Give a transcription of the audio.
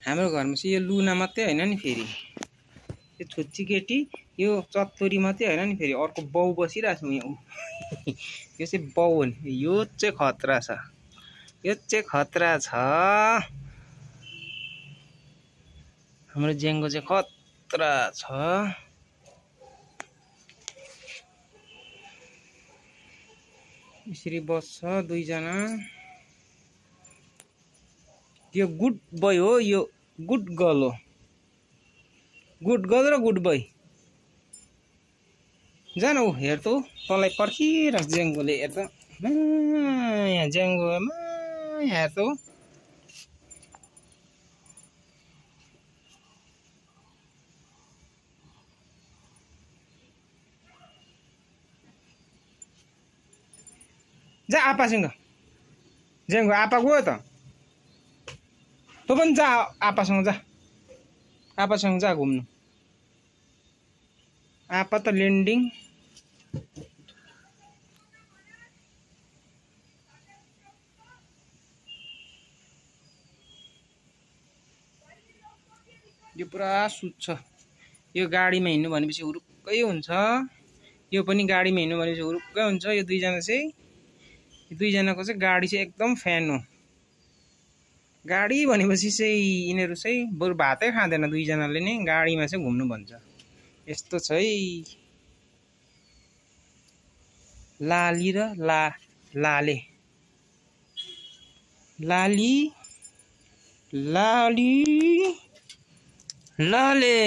हाम्रो घरमा चाहिँ यो लुना मात्रै हैन नि, फेरि यो छोच्ची केटी यो चत्तुरी मात्रै हैन नि, फेरि अर्को बाउ बसिरहेको छ यहाँ। यो चाहिँ बाउ हो नि, यो चाहिँ खतरा छ, यो चाहिँ खतरा छ। हाम्रो ज्याङ्गो चाहिँ खतरा छ। यसरी बस्छ दुईजना। यो गुड बोय हो, यो गुड गर्ल हो। गुड गर्ल र गुड बोय। जान ऊ हेर त, तँलाई पर्खिरहेको ज्याङ्गोले, हेर त यहाँ ज्याङ्गोमा हेर त। जा आपासँग, ज्याङ्गो आपा गयो त, तँ पनि जा आपासँग, जा आपासँग जा घुम्नु। आपा त ल्यान्डिङ। यो पुरा सुत्छ। यो गाडीमा हिँड्नु भनेपछि हुरुक्कै हुन्छ, यो पनि गाडीमा हिँड्नु भनेपछि हुरुक्कै हुन्छ। यो दुईजना चाहिँ, यो दुईजनाको चाहिँ गाडी चाहिँ एकदम फ्यान हो। गाडी भनेपछि चाहिँ यिनीहरू चाहिँ बरु भातै खाँदैन, दुईजनाले नै गाडीमा चाहिँ घुम्नु भन्छ। यस्तो छ है। लाली र लाले, लाली लाली लाले।